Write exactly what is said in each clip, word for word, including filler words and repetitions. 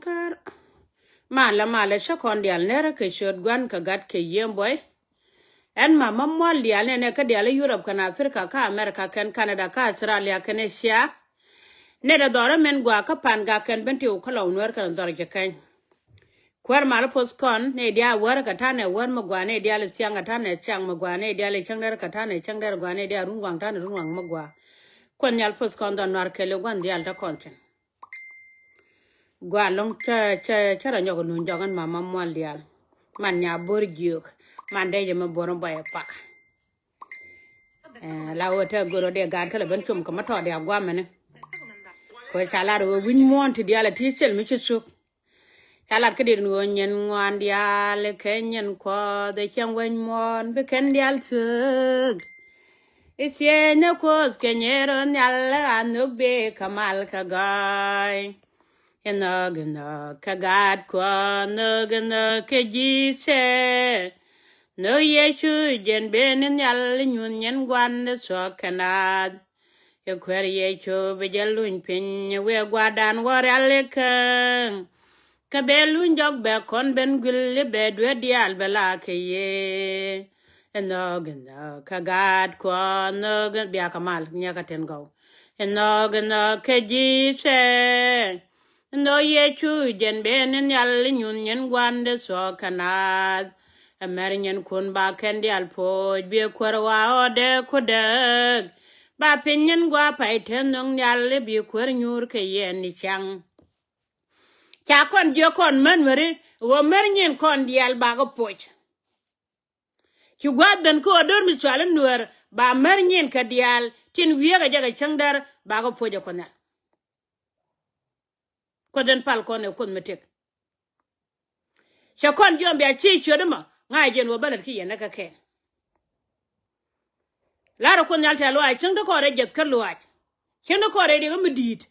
Kär. Malɛ, malɛ, cä kɔn diaal nɛrä kɛ ciöt Gua̱n kɛ Gat kɛ Yiëë Buɔy. Ɛn ma, ma mual diaal nɛnɛ kä diaal i̱ Yurop kɛnɛ Aprika kä Amerika kɛn Kanada kä Authralia kɛn Ëcia. Nɛy ti dhɔrä min gɔaa kä Pangak kɛn Bentiu kä Lɔw Nuäär kɛn dhɔr Ji̱ Keny. Kuäär mal puɔ̱th kɔn, nɛy diaal wäär kɛ ta̱nɛ wäär mi gɔaa, nɛy diaal i̱ thiaŋ kɛ ta̱nɛ thiaŋ mi gɔaa, nɛy diaal i̱ cäŋ dɛr kɛ ta̱nɛ cäŋ dɛr gɔaa, nɛy diaal runwaŋ ta̱nɛ runwaŋ mi gɔaa. Kuɔth Nhial puɔ̱th kɔn dhɔr Nuäär kɛɛliw, Gua̱n diaal te kɔn thi̱n. Gɔaa ɛlɔ̱ŋ cä, cä, cä rɔ nyɔk luny jɔk ɛn ma, ma mual diaal. Man Nyabo̱r Jiök, man dee jɛ mi bo̱r mi bɔyɛ pak. Eh, la ɣöö te go̱r ɣöö dee gaat kä lɛ ben com kä mi tɔɔt diaal gua̱a̱mɛni. Kɛ ɣöö ca lar ɣöö wi̱c muɔ̱ɔ̱n ti diaal ɛ ti thil mi ci thuk. Ca lat kä diet ni ɣöö nyin ŋuan diaal kɛ nyin Kuɔth ɛ cäŋ wec muɔ̱ɔ̱n bi kɛn diaal thiöök. I̱ thiecnɛ Kuɔth kɛ nyɛɛr ɣöö nhial ɛ ɣaa nhök bee kɛ mal kɛ gɔ̱a̱y. Inhök, inhök kɛ Gaat Kuɔth, nhök, inhök kɛ Ji̱thɛ. Nhök Yecu jɛn ben ni nhial i̱ nyuth nyin Gua̱n di thuɔ̱k kɛ naath. I̱ Kuäär Yecu bi jɛ luny piny, i̱ wëë Gua̱a̱rdan wä rial ikä. Kä bɛ luny jɔk bɛ kɔn ben guil i̱ bɛ dueer diaal bɛ la kɛ yɛ. Inhök, inhök kɛ Gaat Kuɔth, nhök, in, bia kɛ mal, nyiɛkä tin gɔw. Inhök, inhök kɛ Ji̱thɛ. Inhök Yecu jɛn ben ni nhial i̱ nyuth nyin Gua̱n di thuɔ̱k kɛ naath. Ɛ mɛr nyinkun ba kɛn diaal po̱o̱c, bi Kuäär ɣɔaa ɣɔaa dee ku dääk. Ba piny nyin gɔaa pay te nhök nhial i̱ bi Kuäär nyuur kɛ yɛn i̱ cäŋ. Ca kɔn jiök kɔn män weri ɣöö mär nyin kɔn diaal bakɛ poc. Ci gua̱a̱th ben kä ɣöö do̱r mi cɔal i̱ Nuäär ba mär nyin kɛ diaal tin wi̱i̱ kɛ jɛ kɛ cäŋ däär bakɛ poc ɛ Kuoth Nhial. Kuoth in pal kɔn ɛ Kuoth mi tëk. Cɛ kɔn jiɔam bia ci ciöt ɛmɔ ŋa̱c jɛn ɣöö bä lät kä yɛn ɛ kɛ kɛn. La̱rä Kuoth Nhial tɛ̈th lɔaac, cäŋ ti kɔn rɛy jiɛth kä lɔaac. Cäŋ ti kɔn rɛy riɛk mi di̱i̱t.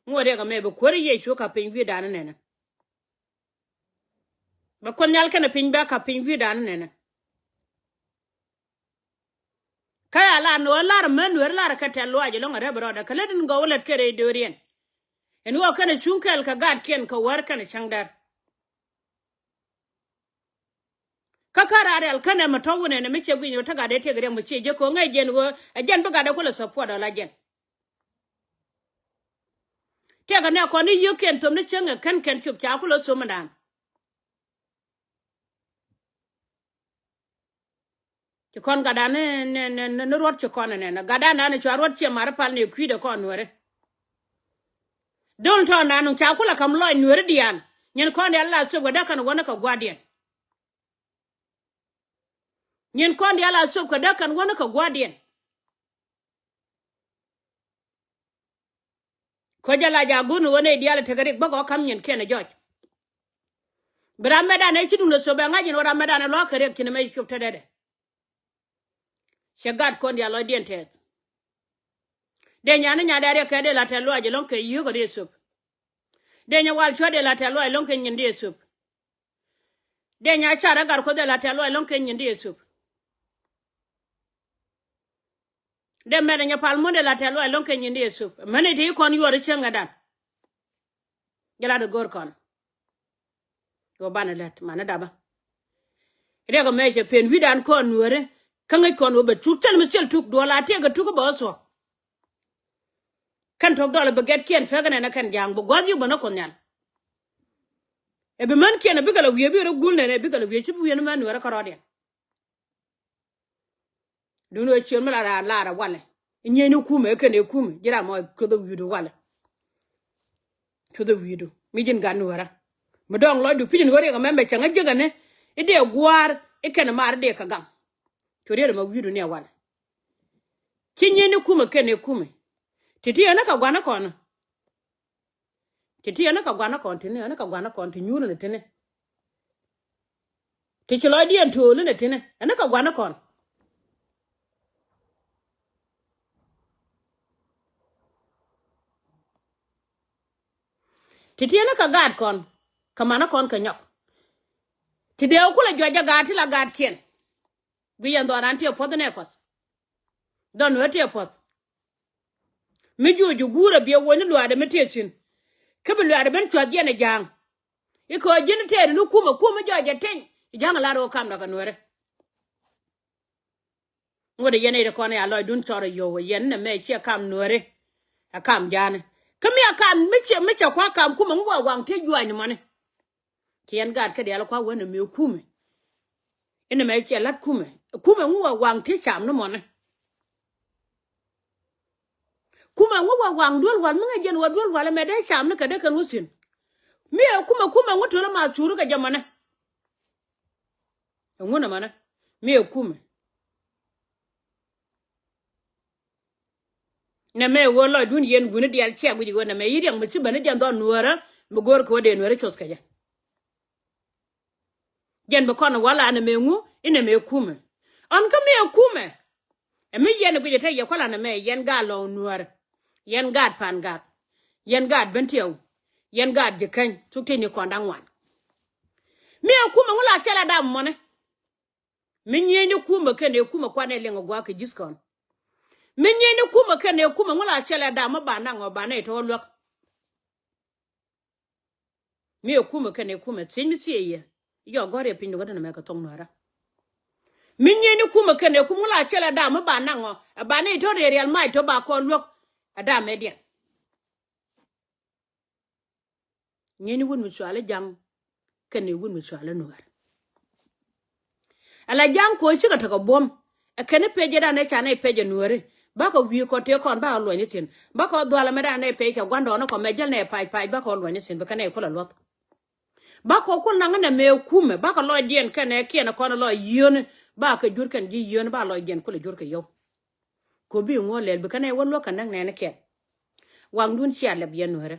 Ŋuɔ̱t riɛk ɛmɛ bi Kuäär Yecu ka̱p piny wi̱i̱dan inɛnɛ. Bɛ Kuoth Nhial kɛnɛ piny bɛ ka̱p piny wi̱i̱dan inɛnɛ. Kä ya lar ni ɣöö lar män Nuäär lar kɛ tɛ̈th lɔaac ɛlɔ̱ŋ ɛ rɛp rɔɔdɛ kɛ lät in gɔw lät kɛ rɛy dööriɛn. Ɛn ɣöö kɛnɛ cuŋ kɛɛl kɛ gaatkiɛn kɛ wäär kɛnɛ cäŋ däär. Kä kä raar rial känɛ mɛ tɔ̱ wunɛ nɛ mi ciɛ gui̱ny rɔ te gatdɛ tiek riɛk mɛ ciɛ jek ko̱ ŋäc jɛn ɣöö ɛ jɛn bi gatdɛ kulɛ support ɔ la jɛn. Tiɛkɛ nɛ kɔn ni yio̱kiɛn thom ni cäŋ ɛ kän kɛn cop ca kulɛ thom ɛndan. Ci kɔn gatdan ni, ni, ni, ni, ni ruɔt ci kɔn ɛnɛn. Gatdan dan cua ruɔt ciɛ mar pal ni kui̱dɛ kɔn Nuääri. Dol tɔ̱ɔ̱ŋdan ca kulɛ ka̱m lɔc Nuääri diaal. Nyin kɔn diaal la thop kɛ däk kɛn wäni kɛ gua̱a̱rdiɛn. Nyin kɔn diaal la thop kɛ däk kɛn wäni kɛ gua̱a̱rdiɛn. Kä jɛ la ja̱ gun ɣöö nɛy diaal tekɛ riɛk bäkɛ ɣä ka̱m nyinkiɛn ɛ jɔc. Bi ram mɛtdan ɛ ci duundɛ thop ɛ ŋa̱c in ɣöö ram mɛtdan ɛ lua̱a̱k kɛ riɛk ci nɛmɛ ci cop tetdɛ. Cɛ gat kɔn diaal lɔcdiɛn tɛth. Dee nyan ni nyan dee riɛk kɛ dee la tɛth lɔaac ɛlɔ̱ŋ kɛ yio̱o̱k ɛ riɛk thop. Dee nyɛ wal cua̱t dee la tɛth lɔaac ɛlɔ̱ŋ kɛ nyin dee thop. Dee nya car ɛ gat Kuoth dee la tɛth lɔaac ɛlɔ̱ŋ kɛ nyin dee thop. Dee mɛn ɛ nyɛ pal muɔ̱n dee la tɛth lɔaac ɛlɔ̱ŋ kɛ nyin dee thop. Män i̱ ti kɔn yuɔr i̱ cäŋ ɛ dan. Jɛ la dee go̱o̱r kɔn. Ɣöö banɛ lät manɛ dapä. Riɛk ɛmɛ cɛ pen wi̱dan kɔn Nuääri. Kä ŋäc kɔn ɣöö bɛ tuk thil mi thil tuk duɔl a tiɛɛk kɛ tuk kä bɛ ɣä thuɔ̱k. Kɛn tok dɔl bi gɛtkiɛn pek nɛn ɛ kɛn ja̱a̱ŋ bi gua̱th yuk bä ni Kuoth Nhial. Ɛ bi mänkiɛn ɛ bikɛ lɛ wiee bi rɔ gul nɛn ɛ bikɛ lɛ wiee ci bi wiee ni män Nuäärä kärɔɔdiɛn. Duundɛ ɣöö ciöt mi la raan lar ɛ walɛ. Nyieyni kumɛ ɛ kɛn ɛ kumɛ ji̱ ram mɔ cuoth ɛ wi̱i̱du walɛ. Cuoth ɛ wi̱i̱du mi ji̱n gat Nuäärä. Mi dɔ̱ŋ lɔcdu pi̱c in ɣöö riɛk ɛmɛ mɛ cäŋ ɛ jiäkɛni i̱ dee gua̱a̱r i̱ kɛn ɛ maar i̱ dee kɛ gaŋ. Cuɔ̱t riet ɛmɛ wi̱i̱du ni ɛ walɛ. Ci nyieyni kumɛ kɛn ɛ kumɛ. Ti̱ti̱ ɛn ɛ kɛ gua̱n ɛ kɔn. Ti̱ti̱ ɛn ɛ kɛ gua̱n ɛ kɔn ti̱ni ɛn ɛ kɛ gua̱n ɛ kɔn ti nyuur ɛn ɛ ti̱ni. Ti ci lɔcdiɛn to̱o̱l ɛn ɛ ti̱ni ɛn ɛ kɛ gua̱n ɛ kɔn. Ti̱ti̱ ɛn ɛ kɛ gaat kɔn kɛ man ɛ kɔn kɛ nyɔk. Ti dee kulɛ juɔc ɛ gaat ti la gaatkiɛn. Guic ɛn dhɔran tiɛ puɔ̱th ɛn ɛ puɔ̱th. Dhɔn wee tiɛ puɔ̱th. Mi juuc ji̱ guurɛ biɛ wä ni luaadɛ mi tëë thi̱n. Kä bi luaadɛ ben cua̱th jiɛn ɛ ja̱a̱ŋ. I̱ kɛ ɣöö ji̱n tëëri ni kumɛ, kumɛ jɔɔc jɛ teny. I̱ ja̱ŋ ɛ lar ɣöö kamdɛ kɛ Nuääri. Ŋot ɛ yɛn nɛy ti kɔn ɛ ya lɔcdun cɔr ɛ yio̱w ɛ yɛn nɛ mɛ ciɛ kam Nuääri. Ɛ kam ja̱a̱ni. Kä mi ɛ kam mi ciɛ, mi cɛ kua̱ kam kumɛ ŋu wa waŋ tëë jua̱ny mɔni. Ci yɛn gaat kä diaal kua̱ wä nɛ mëë kumɛ. Inɛ mɛ ciɛ la̱t kumɛ. Kumɛ ŋu wa waŋ tëë cam ni mɔni. Kumɛ ŋu wa waŋ duel wal mi ŋäc jɛn wa duel wal ɛmɛ dee cam ni kɛ dee kɛn wä thi̱n. Mi ɛ kumɛ, kumɛ ŋu töl ma thur kɛ jɛ mɔnɛ. Ɛŋu nɛ mɔnɛ mi ɛ kumɛ. Nɛ mɛ ɣöö lɔcdun yɛn guini diaal ciɛ guic ɣöö nɛ mɛ yi riɛk mi ci bäni jɛn dhɔn Nuäärä mi go̱o̱r kɛ ɣöö dee Nuäärä cuɔth kɛ jɛ. Jɛn bi kɔn wala nɛ mɛ ŋu inɛ mɛ kumɛ. Ɔn kä mi ɛ kumɛ. Ɛ mi yɛn ɛ guic ɛ te yɛ kuala nɛ mɛ yɛn gaat lɔw Nuäär. Yɛn gaat Pangak. Yɛn gaat Bentiu. Yɛn gaat Jikäny thuk tëë ni kɔn da̱ŋ ŋuan. Mi ɛ kumɛ ŋu la cɛl ɛ dam mɔnɛ. Mi nyieny ni kumɛ kɛn ɛ kumɛ kuan ɛ liŋ ɛ gua̱a̱k kɛ ji̱th kɔn. Mi nyieny ni kumɛ kɛn ɛ kumɛ ŋu la cɛl ɛ dam mi ba naŋ ɔ ba nɛy tɔ̱ luäk. Mi ɛ kumɛ kɛn ɛ kumɛ thiec mi thiec yɛ. Yɔ gɔ̱r yɛ piny dukä dänɛ mɛ kɛ thok Nuäärä. Mi nyieny ni kumɛ kɛn ɛ kumɛ ŋu la cɛl ɛ dam mi ba naŋ ɔ ɛ ba nɛy tɔ̱ rɛy rial mac tɔ̱ ba kɔn luäk. Ɛ dam mɛ diɛn. Nyieny ni wut mi cuali ja̱ŋ kɛnɛ wut mi cuali Nuäär. Ala ja̱ŋ ko̱ cikɛ tekɛ buɔ̱m. Ɛ kɛn i̱ pecɛ dan ɛ canɛ i̱ pecɛ Nuääri. Bakɔ wi̱i̱ kɔ tëë kɔn bakɔ luɔ̱ny i̱ thi̱n. Bakɔ dhualɛ mɛ dan ɛ pec kɛ gua̱ndɔɔŋnikɔ mɛ jäl nɛ pac pac bakɔ luɔ̱ny i̱ thi̱n bi kɛn ɛ kulɛ luɔ̱th. Bakɔ kul naŋ inɛ mëë kumɛ bakɔ lɔcdiɛn kɛnɛ kiɛn kɔn lɔc yiöni. Bakɛ jur kɛn ji̱ yiöni ba lɔcdiɛn kulɛ jur kɛ yio̱w. Kɔ bi ŋuɔ lɛl bi kɛn ɛ wä luäk kɛ näk nɛɛni kiɛn. Waŋdun cia lɛp yɛn Nuäärä.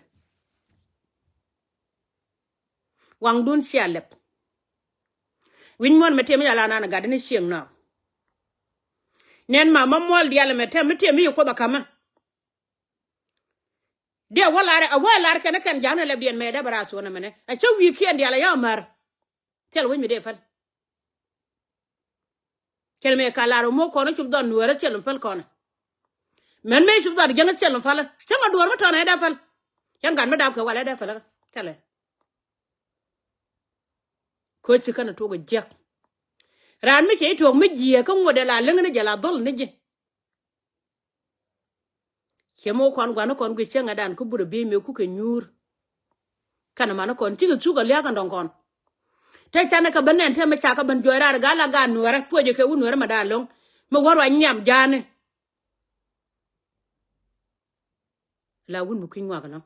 Waŋdun cia lɛp. Wi̱ny muɔ̱n mɛ tëë mi ca la naan gat ni cieŋ nɔɔk. Nɛn ma ma muɔl diaal mɛ tɛm mi tëë mi yi kuoth akämä. Diɛ wä lar ɛ wä lar kɛn kɛn ja̱a̱n ɛ lɛp diɛn mɛ dee bɛ raa thuɔ̱n ɛmɛnɛ a cä wi̱i̱ kiɛn diaal ɛ ya̱ mär. Thil wi̱c mi dee päl. Cɛl mëë ka lar ɛ mo̱o̱k kɔn ɛ cup dhɔn Nuäärä cɛl mi päl kɔn ɛ. Mɛn mëë cup dhɔn jiäŋ cɛl mi päl ɛ cäŋ ɛ duɔ̱ɔ̱r mi tɔn ɛ dee päl. Cäŋ gat mi dap kɛ wal ɛ dee päl ɛ thilɛ. Ko̱ ci kɛn ɛ tuɔk ɛ jiäk. Raan mi cɛ i̱ tuɔk mi jiääk kä ŋuɔ̱t ɛ la läŋ ni jɛ la dhɔl ni ji̱. Ciɛ mi wä kɔn gua̱n ni kɔn guic cäŋɛ dan kä burɛ biey mëë kukɛ nyuur. Kɛnɛ man ni kɔn cikɛ thuk ɛ lia̱a̱k ɛn dɔ̱ŋ kɔn. Te canɛ kɛ ben nɛn te mi ca kɛ ben juɔc raar gal a gaat Nuäärä puɔcɛ kɛ wut Nuäärä mɛ da̱a̱ lo̱ŋ mi wä ruac nhiam ja̱a̱ni. La wun mi kui̱ny ŋuak ɛlɔ̱ŋ.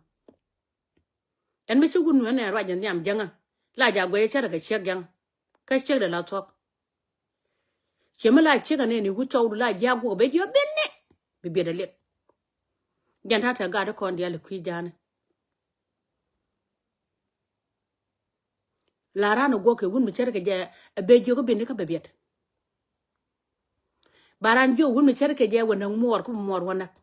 Ɛn mi ci wun Nuäärä nɛ ruac nhiam jäŋä la ja̱ guɛc cärɛ kɛ ciek jäŋä. Kä ciek dee la thuɔ̱k. Ciɛ mi la ciek anɛni wut cɔwdu la jiaak guɔk ben jiɔ ben ni bi biɛt a liɛk. Jɛn ta̱a̱ tɛ gat ikɔn diaal i̱ kui̱ ja̱a̱ni. La raan ɛ guɔk kɛ wun mi cär kɛ jɛ ɛ ben jiök i̱ ben ni kä bɛ biɛt. Ba raan jiök wun mi cär kɛ jɛ wä näk muɔɔr kä muɔɔr wä näk.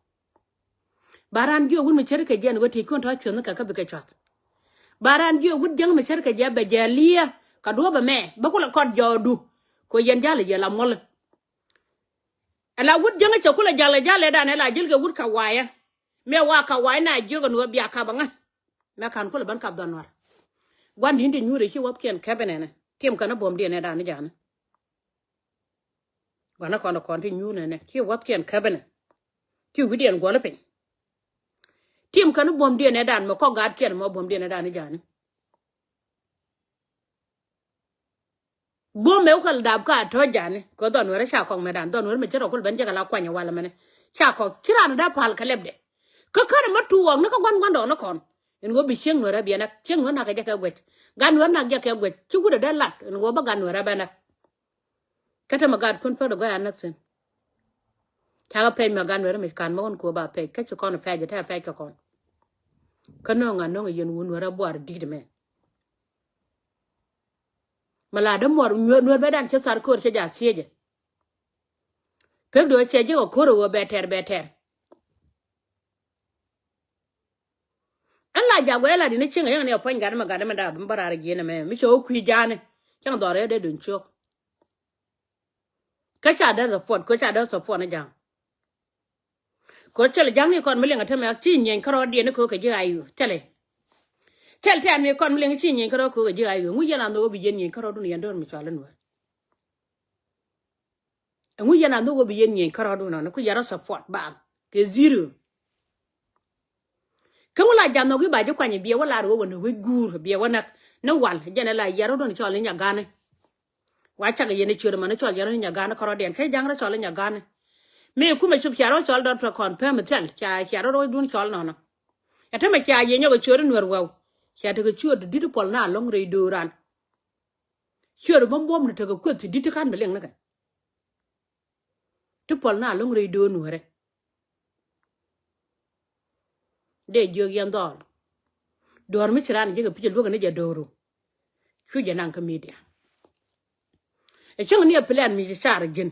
Ba raan jiök wun mi cär kɛ jɛ ni wä ti kuɔn tɔ̱ cuɛn ni kɛ kä bikɛ cuath. Ba raan jiök wut jäŋ mi cär kɛ jɛ bɛ jɛ liɛ ka duɔ̱ɔ̱p ɛmɛ bä kulɛ kɔt jɔɔdu. Kɛ yɛn ja̱l yɛ la muɔl. Ɛ la wut jäŋ cɛ kulɛ ja̱l ɛ ja̱l ɛ dan ɛ la ji̱l kɛ wut ka wayɛ. Mɛ wa ka wayɛ na jiök ɛn wä bia kap ɛŋä. Mɛ ka̱n kulɛ ben kap dhɔn nuar. Gua̱n di̱n ti nyuur ɛ ci wäthkiɛn kɛp ɛnɛnɛ tiɛm kɛn ɛ buɔ̱mdiɛn ɛ dan ɛ ja̱a̱ni. Gua̱n ɛ kɔn ɛ kɔn ti nyuur nɛnɛ ci wäthkiɛn käbinɛ. Ci wi̱cdiɛn guɔl piny. Tim kɛn buɔ̱mdiɛn ɛ dan mɛ kɔk gaatkiɛn mɔ buɔ̱mdiɛn ɛ dan i̱ ja̱a̱ni. Buɔ̱m mɛ wä kɛl dap ka tɔ̱ ja̱a̱ni kɛ dhɔn wɛrɛ ca kɔk mɛ dan dhɔn wɛrɛ mɛ ci rɔ kul ben jɛ kɛ la kuany ɛ wal ɛmɛnɛ. Ca kɔk ci raan ɛ dee pal kɛ lɛpdɛ. Kä kärɛ mɛ tuɔɔk ni kä gua̱n gua̱n dɔɔk ni kɔn. In ɣöö bi cieŋ nuɛrɛ biɛn nak cieŋ nuɛr nak kɛ jɛ kɛ guɛc gan nuɛr nak jɛ kɛ guɛc ci wut ɛ dee lat in ɣöö bä gan nuɛrɛ bɛ nak. Kä te mɛ gat kun pek dee gɔaa näk thi̱n. Cakɛ pɛc mɛ gat nuɛrɛ mi kan mɛ ɣän kuɔ ba pɛc kä ci kɔn pɛc te pɛc kɛ kɔn. Kä nöŋ a nöŋ a yɛn wun nuɛrɛ buar di̱t mɛ. Mɛ la dee muɔr nuɛr bɛ dan cɛ thar köör cɛ ja thiecɛ. Pek dee cɛ ji̱ kɛ ko̱r a ɣöö bɛ tɛr bɛ tɛr. Ɛn la jak wee la di ni cieŋ a yäŋ ni a puɔ̱ny gat mɛ gat mɛ da bi bä raar jiɛn ɛmɛ mi cɛ wä kui̱ ja̱a̱ni. Cäŋ dhɔr yɛ dee duny ciök. Kä ca dee support kä ca dee support ni ja̱a̱ŋ. Kɛ cɛl ja̱ŋ ni kɔn mi liŋ a tämɛ ci nyieny kärɔɔdiɛn ni kɛ kɛ ji̱ ayu cɛlɛ. Tɛl tɛɛr mi kɔn mi liŋ ci nyieny kärɔ̱ ko̱k a ji̱ a i̱ ɣöö ŋu yɛn a nhök ɣöö bi yɛn nyieny kärɔ̱dun yɛn do̱r mi cɔal in wä. Ɛŋu yɛn a nhök ɣöö bi yɛn nyieny kärɔ̱dun ɔnɔ ku yɛn rɔ support baŋ kɛ zero. Kä ŋu la ja̱ nhök i̱ ba ji̱ kuany biɛ wä lar ɣöö wä näk wec guur biɛ wä näk ni wal jɛn ɛ la yɛr rɔ̱dun cɔl ni nyagani. Wa cak yɛn i̱ ciöt ɛmɔ ni cɔl yɛn rɔ̱ ni nyagani kärɔ̱diɛn kä ja̱ŋ rɔ cɔl ni nyagani. Mi kumɛ cop cia rɔ cɔl dɔr tɔ kɔn pɛm thil cia cia rɔ rɔ̱dun cɔl nɔnɔ. Ɛ tämɛ cia yɛ nyɔk ɛ ciöt in nuɛr wɛw. Cia tekɛ ciöt di̱t puɔl na lo̱ŋ rɛy dööran. Ciöt bä buɔ̱m ni tekɛ kueth ti di̱t ti ka̱n bi liŋ ni kɛ. Ti puɔl na lo̱ŋ rɛy döör nuäärɛ. Dee jiök yɛn dhɔl. Duɔ̱ɔ̱r mi ci raan ji̱ kɛ pi̱c luäk ni jɛ dööru. Cu jɛ naŋ kä media. Ɛ cäŋ ni ɛ plan mi ci car ji̱n.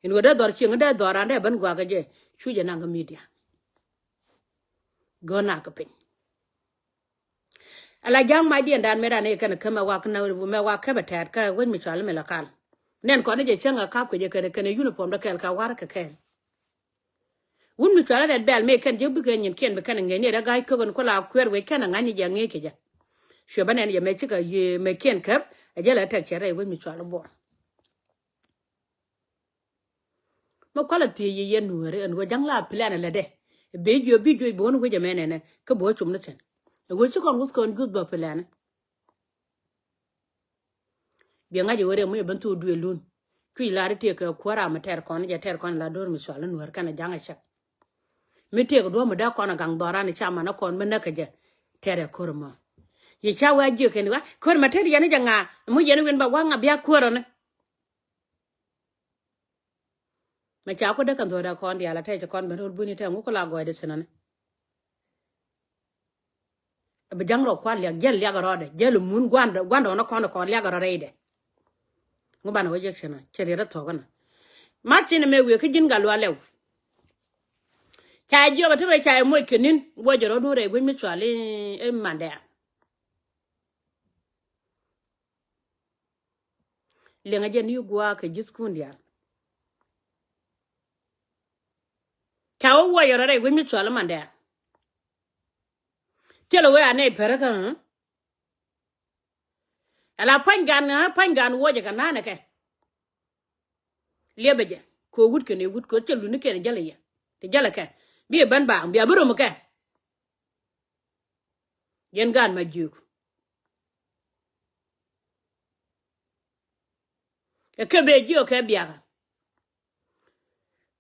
In wä dee dhɔr cieŋ dee dhɔr raan dee ben guakä jɛ. Cu jɛ naŋ kä media. Gön nak kä piny. Ala ja̱a̱ŋ macdiɛn dan mëë dan i̱ kɛn kä mɛ wa kä na mɛ wa käpɛ tɛɛt kä wec mi cual mi la kal. Nɛn kɔn i̱ jɛ cäŋ a kap kɛ jɛ kɛn kɛn uniform dɔ kɛl ka war kɛ kɛl. Wun mi cual rɛt bɛl mëë kɛn jɛ bikɛ nyin kiɛn bi kɛn ŋɛn ni rɛ ga̱a̱c kökɛn ku la kuɛɛr wec kɛn a ŋa̱ny jɛ ŋi̱i̱c kɛ jɛ. Cuɛ bä nɛn jɛ mɛ cikɛ yi mɛ kiɛn käp a jɛ la tɛk cɛ rɛy wec mi cual buɔr. Mɛ kualɛ thiec yɛ yɛn nuääri ɛn ɣöö ja̱ŋ la plan ɛ lätdɛ. Ɛ ben jiö bi juɔc bi wän wec ɛmɛ nɛnɛ kä bi wä cum ni tɛn. Ɛ ɣöö ci kɔn wuth kɔn juth bä plan. Biɛ ŋa̱c ɛ ɣöö rɛm mi ɛ ben thok duëël lun. Cuc la ri tëëk kɛ kuäär ram ɛ tɛr kɔn jɛ tɛr kɔn la do̱r mi cual in nuäär kɛn ɛ ja̱ŋ ɛ cäk. Mi tëëk duɔ̱ɔ̱m ɛ dee kɔn ɛ gaŋ dhɔran ɛ ca man ɛ kɔn mi näk kɛ jɛ. Tɛr ɛ ko̱r ɛmɔ. Yɛ ca wee a jiök kɛn wa ko̱r mɛ tɛr yɛn ɛ jɛ ŋa mi yɛn ɛ win ba waŋ a bia kuäär ɔni. Mɛ ca ku dee kɛn thuɔ̱ɔ̱dɛ kɔn diaal a tɛc kɔn ben ro̱l buni tɛ ŋuk ku la gɔɔydɛ thinɔni. Bi ja̱ŋ rɔ kua̱r liak jäl liak rɔɔdɛ jäl mun gua̱ndɛ gua̱ndɛ ɣɔnɔ kɔn kɔn liak rɔ rɛydɛ. Ŋu banɛ wä jek thinɔ cɛ riet rɔ thuɔ̱k kɛnɛ. Mat thinɛ mɛ wiee kä ji̱n gal lualɛw. Ca jiɔk ɛ ti mɛ ca ɛ moc kɛ ni̱n wuɔcɛ rɔ̱dun rɛy gui̱c mi cual i̱ mandɛ. Liŋä jɛ ni gua̱a̱ kɛ ji̱thkun diaal. Ca wä wuɔyɛ rɔ rɛy wec mi cual mandɛ. Thilɛ wee anɛ i̱ pärä kä ɣä. Ala pa̱ny gan ɣä pa̱ny gan wuɔcɛ kɛ na̱a̱nɛ kɛ. Liɛpɛ jɛ kɛ wut kɛn ɛ wut kɛ cɛ luni kɛn ɛ jälɛ yɛ. Ti jälɛ kɛ bi ɛ ben baaŋ bia bi rom kɛ. Yɛn gaan ma jiök. Ɛ kɛ bee jiök kɛ biakä.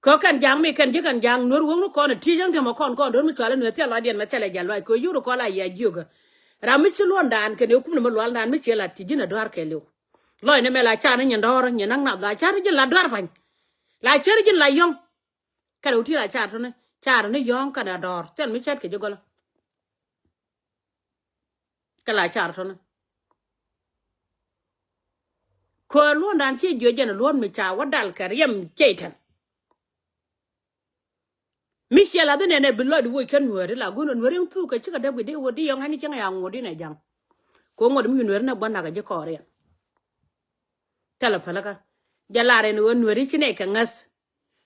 Kɛ kɛn ja̱a̱ŋ mi kɛn ji̱ kɛn ja̱a̱ŋ nuɔ̱r weŋni kɔn ɛ ti̱i̱c ɛn tiɛmɛ kɔn kɔn do̱r mi cual ɛ nuɛr thil lɔcdiɛn mɛ thilɛ jɛ luac kɛ yio̱w ri kɔn la yia jiökä. Ram mi ci luɔ̱ndan kɛn ɛ kumni mi lualdan mi ciɛ lat ci ji̱n ɛ dua̱r kɛɛliw. Lɔcni mɛ la car ni nyin dɔ̱ɔ̱r nyin naŋ nath la car ni ji̱n la dua̱r pa̱ny. La car ni ji̱n la yɔ̱ŋ. Kɛn ɛ wä ti la car tuni car ni yɔ̱ɔ̱ŋ kɛn ɛ dɔ̱ɔ̱r thil mi cät kɛ ji̱ gɔlä. Kɛ la car tɔnä. Köör luɔ̱ndan ci jiö jɛn luɔ̱n mi ca wä dal kɛ riɛm cɛy tɛn. Mi ciɛ lath inɛnɛ bi lɔcdi woc kɛ nuääri la go̱n nuääri in thuk kɛ cikɛ dee guic di wä di yɔŋ ɛn cieŋ ya ŋuɔ̱t inɛ ja̱ŋ. Kɛ ŋuɔ̱t mi nuääri nɛ buɔ̱n nakɛ ji̱ kɔɔriɛn. Thilɛ pälikä jɛ lar ɛn ɣöö nuääri ci nɛy kɛ ŋäth.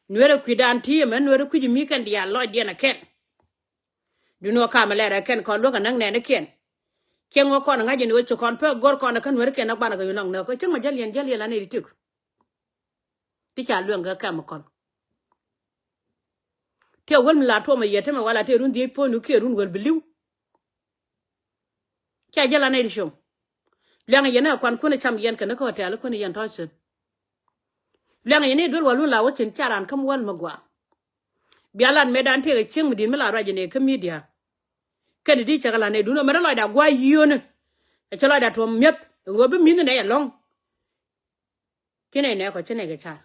Nuäärɛ kui̱dan ti ɛmɛ nuäärɛ kui̱c mi kɛn diaal lɔcdiɛn ɛ kɛn. Duŋni ɣöö kamɛ lɛr ɛ kɛn kɔn luäk ɛ näk nɛɛnikiɛn. Cieŋ ɣöö kɔn ɛ ŋa̱c ɛn ɣöö ci kɔn pek go̱r kɔn ɛ kä nuäärɛ kɛn ɛ banɛ kɛ yunɔk nääk kä cieŋ mɛ jäl yɛn jäl yɛn la nɛy ti tëk. Ti ca luɛŋ kɛ kɛm ɛ kɔn. Tëë wäl mi la tuɔmɛ yɛ temɛ wala tëë run dhiec puɔ̱nydu kiɛ run wäl bi li̱w. Ca jɛ la nɛy ti com. Liaŋ yɛn ɛ kuan kun ɛ cam yɛn kɛn kä hotel kun ɛ yɛn tɔ̱ cin. Liaŋ yɛn i̱ duel wal wun la wä cin ca raan käm wäl mi gɔaa. Bia lat mëëdan tëëk ɛ cieŋ mi di̱t mi la ruac yɛn ɛ kä media. Kɛn i̱ ti cɛ kɛ la nɛy dun ɛ mɛn ɛ lɔcda gua̱a̱c yio̱o̱ni. Ɛ cɛ lɔcda tuɔm mi̱eth ɛ ɣöö bi mi̱th nɛy ɛlɔ̱ŋ. Ci nɛy nɛɛkɔ ci nɛy kɛ car.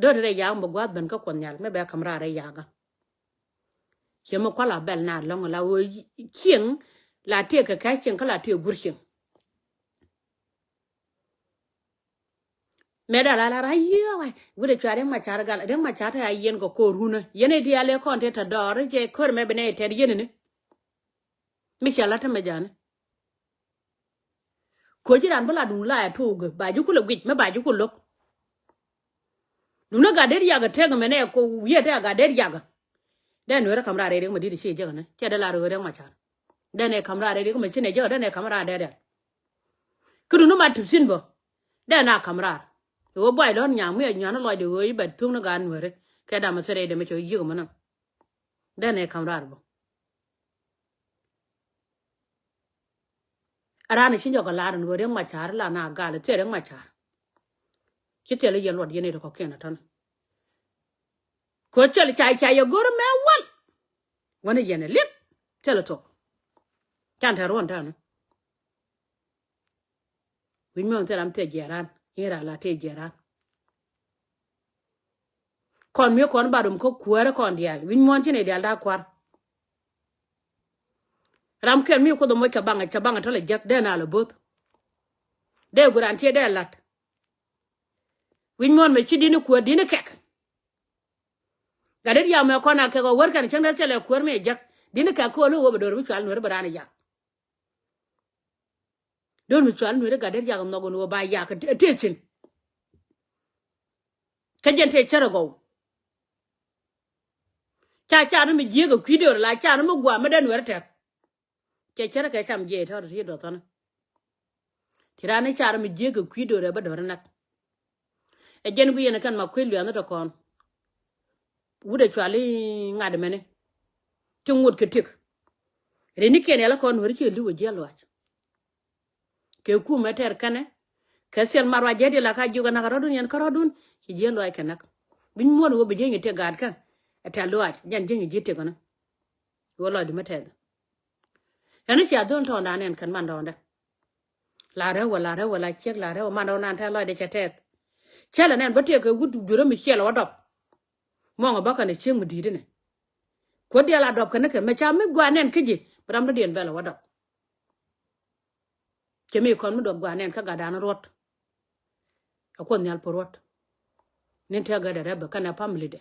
Do̱r ti rɛy ya̱a̱k mi gua̱a̱th ben kä Kuɔth Nhial mi bɛ ka̱m raar rɛy ya̱a̱kä. Ciɛ mi kua̱l a bɛl na lɔ̱ŋ la ɣöö cieŋ la tiek kɛ kɛ̈c cieŋ kä la tiek guur cieŋ. Mëë dal a la rac yiëë wai wi̱cdɛ cua Riɛk Macar gal Riɛk Macar te a yiɛn kɛ ko̱r runä yɛn i̱ diaal ëë kɔn te te dɔɔr i̱ jɛ ko̱r mɛ bi nɛy tɛt yiɛn ini. Mi cɛ la̱t tämɛ ja̱a̱ni. Ko̱ci ran bä la duŋ la ɛ tuukɛ ba ji̱ kulɛ guic mi ba ji̱ kul lo̱k. Duŋni gat det yakä tek mɛ nɛ ko wiee te a gat det yakä. Dee nueerä ka̱m raar rɛy Riɛk Madit ci jek ni cɛ dee la röö Riɛk Macar. Dee nɛ ka̱m raar dee ri kä mɛ ci nɛ jɛ dee nɛ ka̱m raar dee dee. Kä duni ma tip sin bä. Dee na ka̱m raar. Ɣöö buay lɔ̱n nyaŋ mi a nyuan lɔcdɛ ɣöö i̱ bɛt thuŋni gaat nueeri. Kɛ dam a thirɛ idɛ mɛ cɛ yiëk mɛ nä. Dee nɛ ka̱m raar bä. Raan ci jɔk a lar in ɣöö Riek Machar la na gal thiee Riek Machar. Ci thil yɛ luɔt yɛn it kɔkiɛn a tɔn. Kɛ cɛl ca ca yɛ go̱r mɛ wal. Wänä yɛn a liep thil a thok. Can tɛ ruɔn tani. Wi̱c muɔ̱ɔ̱n thil ram thil jiɛɛran in ran la thil jiɛɛran. Kɔn mi kɔn ba rom kä kuäärä kɔn diaal wi̱c muɔ̱ɔ̱n ci nɛ diaal da̱a̱ kua̱r. Ram kɛn mi kuoth moc cɛ baŋ cɛ baŋ tɔl a jek dee na lɛ bo̱th. Dee guran ciɛ dee lat. Wi̱c muɔ̱ɔ̱n mɛ ci dini kuäär dini kɛk. Gat det yam mɛ kɔn a kɛk ɔ wär kɛn cäŋ dee thilɛ kuäär mi a jek dini kɛk ko̱o̱l i̱ wä bɛ do̱r mi cual nueeri bɛ raan a yak. Do̱r mi cual nueeri gat det yak nhɔk in wä ba yak tëë thi̱n. Kä jɛn tëë cär a gɔw. Ca car ni mi jiek a kui̱ do̱r la car ni mi guam mi dee nueeri tɛk. Cɛ cär kɛ cam jiɛc tɔ̱ ti do̱r thɔni. Ti raan ni car mi jiek a kui̱ do̱r ɛ bä do̱r näk. Ɛ jɛn guic yɛn kɛn ma kui̱ luɛɛn ni tɔ kɔn. Wut ɛ cual i̱ ŋa̱t mɛni. Ti ŋot kɛ tik. Ri ni kiɛn yɛl kɔn nueeri ci li̱w a jiɛl luac. Kɛ kumɛ tɛr kɛnɛ kɛ thil ma ruac jɛ di la ka jiök ɛ nak rɔ̱dun yɛn kä rɔ̱dun ci jiɛ luaac kɛ nak. Bi muɔ̱n wä bi jiɛ nyi tëk gaatkä. Ɛ tɛ̈r luaac jɛn jiɛ nyi ji̱ tëk ɣänä. Wä lɔcdu mi tɛth. Ɛn i̱ cia dhön tɔɔndan ɛn kɛn man dɔɔndɛ. La rɛw wä la rɛw wä la ciek la rɛw wä man dɔɔndan tɛn lɔcdɛ cɛ tɛth. Cälɛ nɛn bä tëëk kɛ wut jurä mi ciɛl wä dɔp. Muɔŋ ɛ bä kɛn ɛ cieŋ mi di̱i̱t inɛ. Kuäär diaal a dɔp kɛn ni kɛ mɛ ca mi gɔaa nɛn kä ji̱ bi ram dɔ̱diɛn bɛl ɛ wä dɔp. Cɛ mi kɔn mi dɔp gua̱a̱r nɛn kä gatdan ruɔ̱t. Ɛ kuoth nhial puɔ̱t ruɔ̱t. Ni tëë gatdɛ rɛpɛ kɛnɛ family dɛ.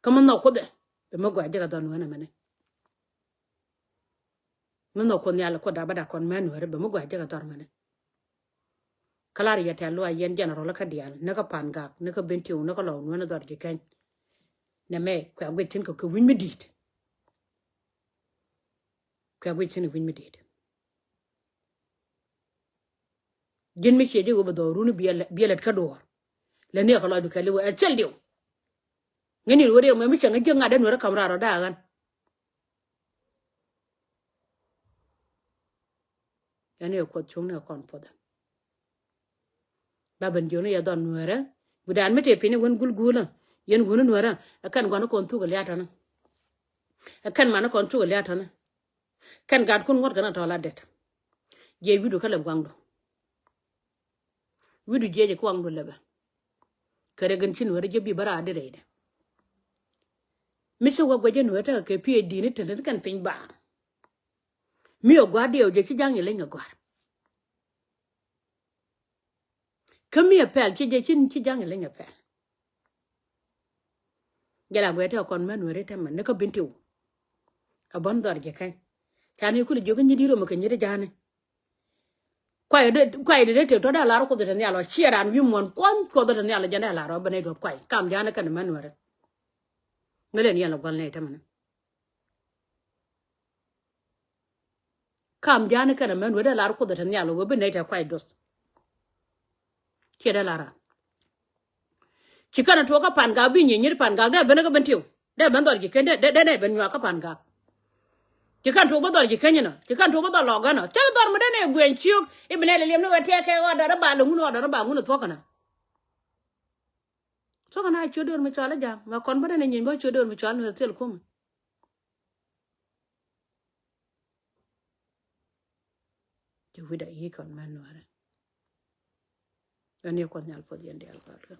Kä mi nhɔk kuothɛ bɛ mi gɔaa jek a dhɔr nueerɛ mɛni. Mi nhɔk kuoth nhial kuoth dap bä dak kɔn mɛ nueerɛ bɛ mi gɔaa jek a dhɔr mɛni. Kä lar yɛ tɛ̈r luaac yɛn general kä diaal ni kä Pan Gak ni kä Bentiu ni kä Lɔw nueerɛ dhɔr ji̱ keny. Nɛ mɛ kuɛ guic thi̱n kɛ kɛ wi̱ny mi di̱i̱t. Kuɛ guic thi̱n kɛ wi̱ny mi di̱i̱t. Ji̱n mi ciɛ ji̱ ɣöö bɛ dhɔrun biɛl biɛlɛt kä duɔ̱ɔ̱r. Lɛ ni ɛ kɛ lɔcdu kɛ li̱w ɛ thil diw. Ŋäni ɣöö riɛk mɛ mi cɛ ŋäc ji̱ ŋa̱t dee nueerä ka̱m raar ɔ da̱a̱ ɣän. Ɛn ɛ kuɔth cuŋni ɛ kɔn puɔthɛ. Ba ben jiöni yɛ dhɔn nueerä. Wi̱dan mi tëë piny ɛ wen gul gulä yɛn guni nueerä. Ɛ kɛn gua̱n ni kɔn thuk ɛ lia̱a̱ tɔ̱ni. Ɛ kɛn man ni kɔn thuk ɛ lia̱a̱ tɔ̱ni. Kɛn gat kun ŋuɔ̱t kɛn a tɔ̱ la det. Jiɛc wi̱du kä lɛp gua̱ŋdu. Wi̱du jiɛc ɛ kuaŋdu lɛpɛ. Kɛ rɛ gɛn ci nueerä jiɛ bi bä raar di rɛydɛ. Mi ci wä guɛc jɛ nueerä tekɛ kɛ piɛ di̱i̱ni tɛn tɛn kɛn piny ba. Mi ɛ gua̱a̱r diɛw jɛ ci ja̱ŋ yɛ leny kɛ gua̱a̱r. Kä mi ɛ pɛl ci jɛ ci ci ja̱ŋ yɛ leny ɛ pɛl. Jɛ la guɛc tekɛ kɔn män nueeri tɛmɛ ni kä Bentiu. A bän dhɔr ji̱ keny. Ca ni kul jiök i̱ nyi di̱t rom kɛ nyi ti ja̱a̱ni. Kuay dee kuay dee dee tëë tɔ̱ dee lar kuoth te nhial ɔ ciɛ raan wi̱i̱ muɔ̱n kuɔn kuoth te nhial ɔ jɛn dee lar ɔ ben i̱ duɔth kuay kam ja̱a̱ni kɛn män nueeri. Ŋäl ɛn yɛn lɛ gua̱l nɛy tämɛni. Kam ja̱a̱ni kɛn män nueeri dee lar kuoth te nhial ɔ wee bi nɛy tɛ kuay duɔth. Ciɛ dee lar raan. Ci kɛn tuɔɔk kä Pan Gak bi nyieny nyit Pan Gak dee ben kä Bentiu. Dee ben dhɔr ji̱ keny dee dee dee ben nyuak kä Pan Gak. Ci kɛn tuɔɔk bä dhɔr ji̱ keny inɔ ci kɛn tuɔɔk bä dhɔr lɔk ɛnɔ cä dhɔr mi dee nɛ guiɛny ciök. I̱ bi nɛ lɛ liɛm ni wee tɛɛkɛ ɣɔɔdɔr i̱ ba lo̱ŋ wun ɣɔɔdɔr i̱ ba ŋun i̱ thuɔ̱k ɛnɔ. Thuɔ̱k ɛnɔ a ciö döör mi cɔal i̱ ja̱a̱ŋ mɛ kɔn bä dee nɛ nyieny bä ciö döör mi cɔal ni wee thil kumɛ. Ci wi̱cdɛ yi̱k kɔn män nuäärä. Ɣän yɛ kuɔth nhial puɔth yɛn diaal gɔaa kɛ.